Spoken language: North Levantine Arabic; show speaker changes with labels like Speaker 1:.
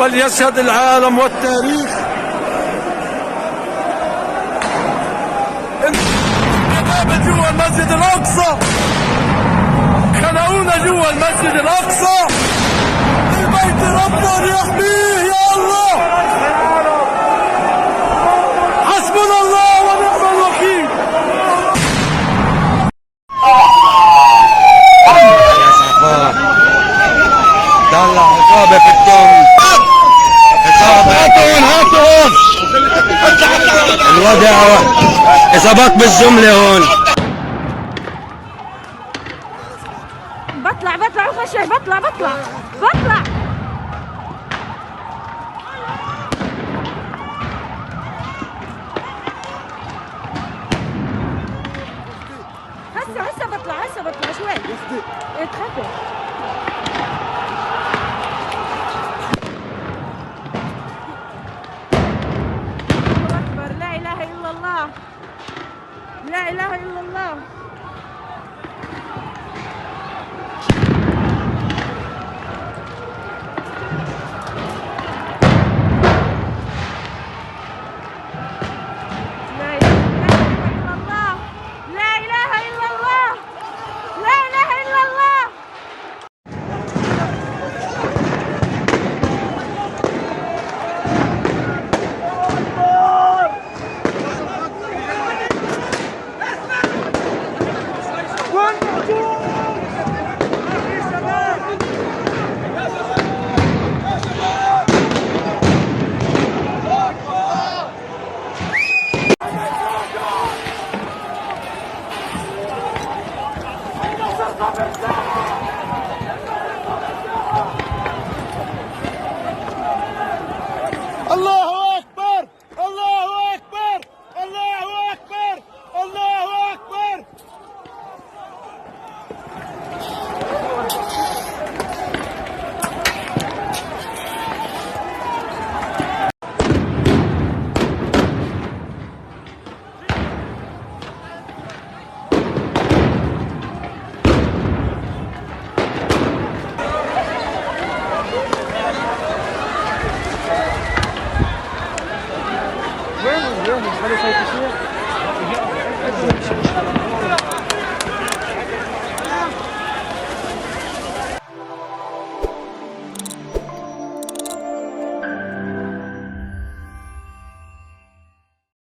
Speaker 1: فليشهد العالم والتاريخ. قنابل جوا المسجد الاقصى، خنقونا جوا المسجد الاقصى. البيت ربنا يحميه يا الله. حسبنا الله ونعم الوكيل.
Speaker 2: يا صفاء، طلع عصابة في الدم، عصابة.
Speaker 1: هاتوا هون، هاتوا هون.
Speaker 2: الوضع إصابات بالجملة هون.
Speaker 3: بطلع بطلع وخش، بطلع بطلع بطلع. هسه هسه بطلع، هسه بطلع شوي. إيه، تخافي.